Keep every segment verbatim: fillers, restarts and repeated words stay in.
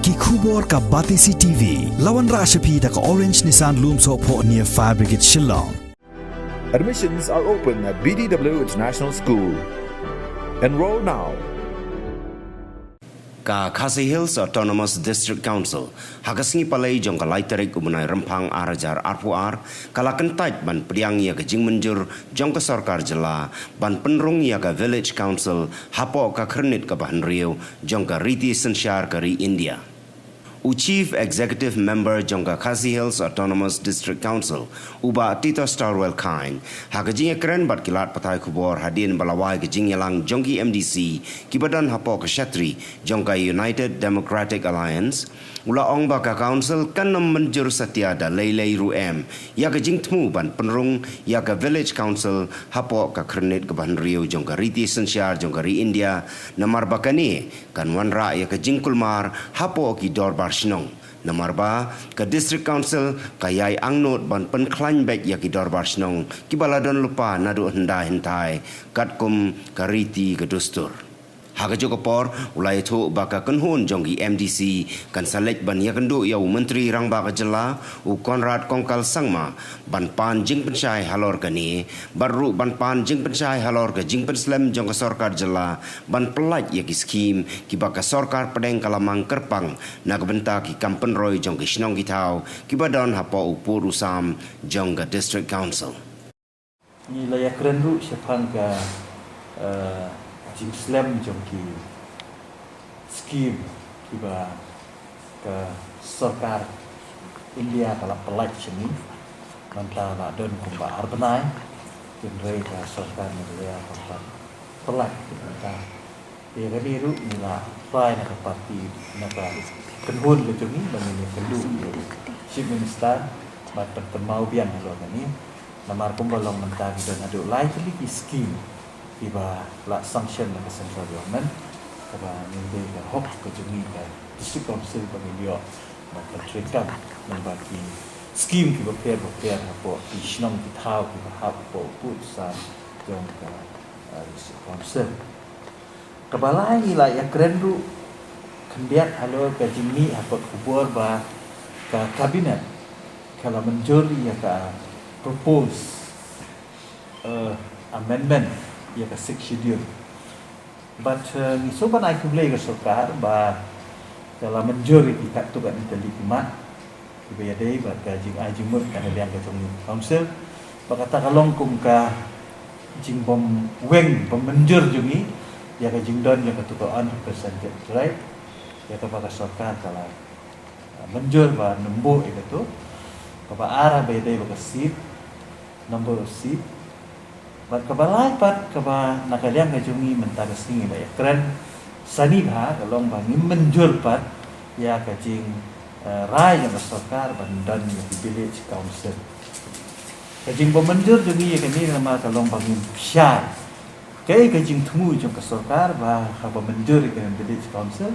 Ki khubor ka Batesi T V. La wanrah sha phi da ka Orange Nissan Lumsohphoh near Fire Brigade Shillong. Admissions are open at B D W International School. Enroll now. Ka Khasi Hills Autonomous District Council ha ka sngi Palei jong ka lai tarik u bnai Rymphang ar hajar arphew ar ka la kyntait ban pdiang ïa ka jingmynjur jong ka sorkar jylla ban pynrung ïa ka Village Council hapoh ka khyrnit kaba hynriew jong ka riti synshar ka ri India. U Chief Executive Member jong ka Khasi Hills Autonomous District Council, u Bah Tito Starwell Chyne, ha ka jingïakren bad ki lad pathai khubor hadien ba la wai ka jingïalang jong ki M D C kiba don hapoh ka shatri jong ka United Democratic Alliance, u la ong ba ka Council kan ym mynjur satia da lei lei ruh em ïa ka jingthmu ban pynrung ïa ka Village Council hapoh ka khyrnit kaba hynriew jong ka riti synshar jong ka ri India, namar ba kane kan wanrah ïa ka jingkulmar hapoh ki dorbar shnong. Namar ba ka District Council ka ïai angnud ban pynkhlaiñ beit ïa ki dorbar shnong kiba la don lypa naduh hyndai hynthai katkum ka riti ka dustur. Ha kajuh ka por, u la ïathuh ba ka kynhun jong ki M D C kan sa leit ban ïakynduh ïa u Myntri Rangbah ka Jylla, u Conrad Kongkal Sangma, ban pan jingpynshai halor kane, bad ruh ban pan jingpynshai halor ka jingpynslem jong ka sorkar jylla ban pyllait ïa ki skhim kiba ka sorkar pdeng ka la mang kyrpang na ka bynta ki kam pynroi jong ki shnong ki thaw kiba don hapoh u pud u sam jong ka District Council. Ngi la ïakren ruh shaphang ka jingslem jong ki skhim kiba ka sorkar India ka la pyllait sha ngi. Mynta la don kumba ar bnai, hynrei ka sorkar Meghalaya kam pat pyllait. Mynta ïa kane ruh ngi la try na ka party, na ka kynhun ka jong ngi ba ngin ïakynduh ïa u Chief Minister ban pynkynmaw biang halor kane. Namar kumba long mynta ki don haduh lai tylli ki skhim kiba la sanction na ka Central Government, kaba ngim dei ka hok ka jong ngi ka District Council ba ngin ïoh ban pyntreikam lyngba ki skhim kiba pher ba pher hapoh ki shnong ki thaw kiba hap hapoh u pud u sam jong ka District Council. Kaba lai ngi la ïakren ruh khyndiat halor ka jingmih ha kot khubor ba ka Cabinet ka la mynjur ïa ka propose amendment ïa ka Sixth Schedule. Bad ngi sngewbha ban ai khublei ïa ka sorkar ba ka la mynjur ïa ki katto katne tylli ki mat kiba ïadei bad ka jingai jingmut na ka liang ka jong ngi ka Council. Ba kata ka long kum ka jingbym weng bym mynjur jong ngi ïa ka jingdon jong katu ka unrepresented tribe, ïa kaba ka sorkar ka la mynjur ban ym buh ïa katu. Kaba ar ba ïadei bad ka seat, number of seat. Bad kaba lai pat kaba na ka liang ka jong ngi mynta ka sngi ba ïakren sani bha ka long ba ngim mynjur pat ïa ka jingrai jong ka sorkar ban don ïa ki Village Council. Ka jingbym mynjur jong ngi ïa kane namar ka long ba ngim shai kaei ka jingthmu jong ka sorkar ba haba mynjur ïa ka Village Council.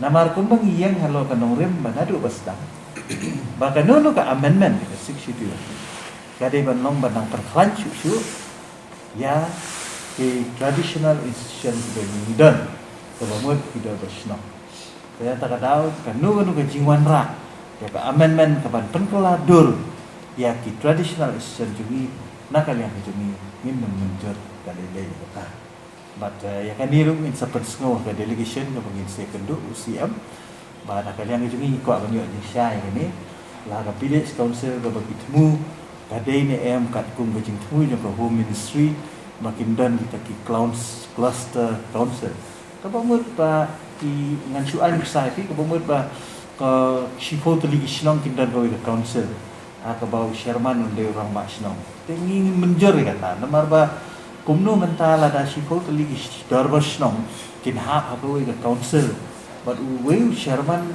Namar kumba ngi ïeng halor ka nongrim ba naduh ba sdang ba kano kano ka amendment ka Sixth Schedule ka dei ban long ban nang pyrkhlaiñ shuh shuh ïa ki traditional institution kiba ngi don, kaba mut ki dorbar shnong. Te ïa kata ka daw kano kano ka jingwanrah ïa ka amendment ka ban pynkylla dur ïa ki traditional institution jong ngi, na ka liang ka jong ngi ngin ym mynjur ka lei lei ïa kata. Bad ïa kane ruh ngin sa pynsngew ha ka delegation kaba ngin sa ïakynduh u C M ba na ka liang ka jong ngi ngi kwah ban ïoh jingshai ïa kane. La ka Village Council kaba ki thmu ka dei ne em katkum ka jingthmu jong ka Home Ministry ba kin don kita ki cluster council. Kaba mut ba ki, ngan shu ai nuksa ïa phi, kaba mut ba ka shiphew tylli ki shnong kin don kawei ka council ha kaba u chairman un dei u rangbah shnong. Te ngi mynjur ïa kata namar ba kumno mynta lada shiphew tylli ki dorbar shnong kin hap ha kawei ka council bad uwei u chairman,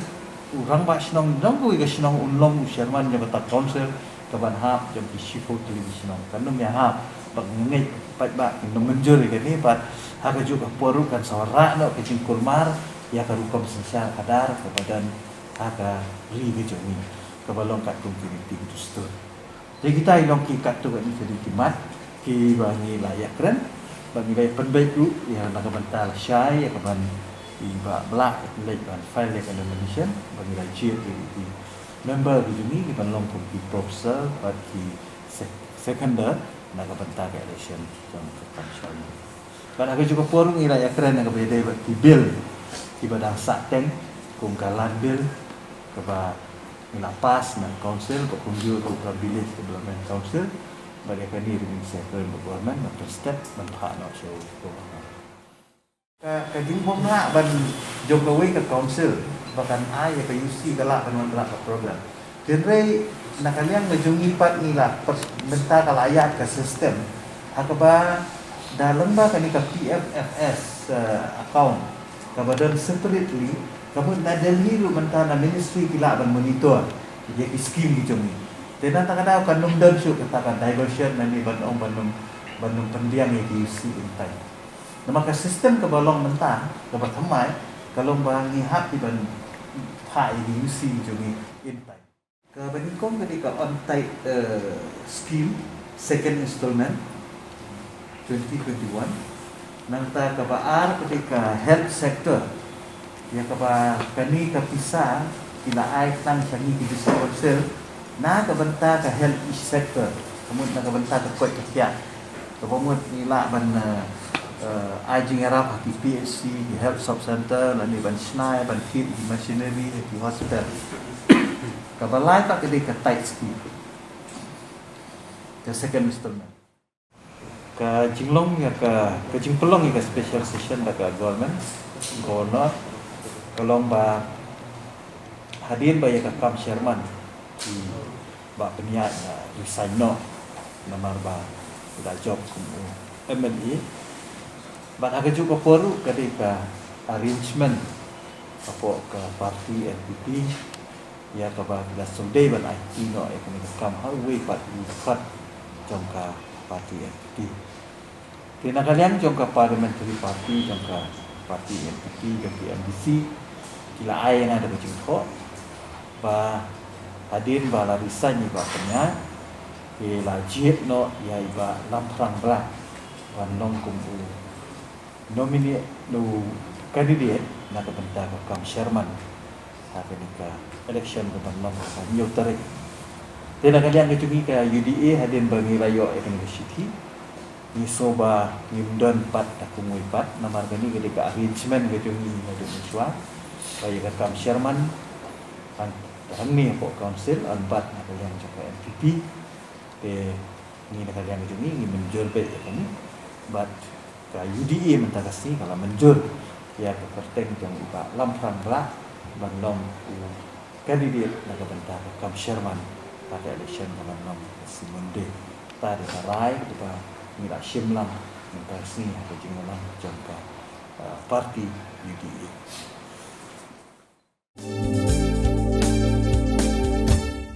u rangbah shnong jong kawei ka shnong un long u chairman jong kata ka council ka ban hap jong ki shiphew tylli ki shnong. Kan ym ïahap. Bad ngi ngeit paidbah kin ym mynjur ïa kane bad ha kajuh ka por ruh kan sa wanrah noh ka jingkulmar ïa ka rukom synshar khadar kaba don ha ka ri ka jong ngi kaba long katkum ki riti ki dustur. Te kita ki long ki katto katne tylli ki mat kiba ngi la ïakren bad ngi la ïapynbeit ruh ïa na ka bynta lashai ïa ka ban Bah Blah leit ban file ïa ka nomination, ba ngi la jied ïa ki member ki jong ngi, ki ban long kum ki proposer bad ki sec-, seconder na ka bynta ka election jong ka kam chairman. Bad ha kajuh ka por ngi la ïakren na kaba ïadei bad ki bill kiba dang sahteng, kum ka land bill kaba ngi la pass na council, bad kumjuh ruh ka village development council, bad ïa kane ruh ngin sa ïakren bad government ban pynstep ban phah noh sha u governor. Ka, ka jingbymlah ban jong kawei ka council ba kan ai ïa ka U C ka lah ban wanrah ka program. Hynrei na ka liang ka jong ngi pat ngi la pers-, mynta ka la ïaid ka system ha kaba da lyngba kane ka P F F S, eh, account kaba don separately, kaba na Delhi ruh mynta na ministry ki lah ban monitor ïa ki scheme ki jong ngi. Te na kata ka daw kan ym don shuh kata ka diversion lane ban ong ban ym, ban ym pynbiang ïa ki U C in time. Namar ka system kaba long mynta, kaba thymmai, ka long ba ngi hap dei ban phah ïa ki U C jong ngi in time. Kaba nyngkong ka dei ka on-site, eh, scheme, second installment, twenty twenty-one. Nangta kaba ar ka dei ka health sector, ïa kaba kane ka pisa ki la ai tang sha ngi ki district council na ka bynta ka health sector, ka mut na ka bynta ka koit ka khiah, kaba mut ngi lah ban, eh, eh, ai jingïarap ha ki P H C, ki health sub center, lane ban shna, ban thied ki machinery ha ki hospital. Kaba lai pat ka dei ka tithe scheme, ka second installment. Ka jinglong ïa ka, ka jingpynlong ïa ka special session da ka government, governor, ka long ba hadien ba ïa ka kam chairman i Bah Pynïaid la resign noh namar ba i la jop kum u M L A. Bad ha kajuh ka por ruh ka dei ka arrangement hapoh ka party N P P, ïa kaba ki la sngewdei ban aiti noh ïa kane ka kam ha uwei pat u dkhot jong ka party N P P. Te na ka liang jong ka parliamentary party jong ka party N P P, jong ki M D C, ki la ai ïa nga da ka jingthoh ba hadien ba la resign i Bah Pynïaid, te la jied noh ïa i Bah Lamphrang Blah ban long kum u nominee, u candidate na ka bynta ka kam chairman ha kane ka election ka ban long ha ka hynñiew tarik. Te na ka liang ka jong ngi ka U D A, hadien ba ngi la ïoh ïa kane ka shithi, ngi sngew ba ngim don pat da kumwei pat, namar kane ka dei ka arrangement ka jong ngi naduh mynshuwa, ba ïa ka kam chairman hang, hangne hapoh council yn bat na ka liang jong ka N P P. Te ngi na ka liang jong ngi ngi mynjur beit ïa kane. Bad ka U D A mynta ka sngi ka la mynjur ïa ka kyrteng jong i Bah Lamphrang Blah ban long u candidate na ka bynta ka kam chairman ha ka election ka ban long ka sngi Monday. Kata dei ka rai kaba ngi la shim lang mynta ka sngi ha ka jingïalang jong ka, uh, party U D A.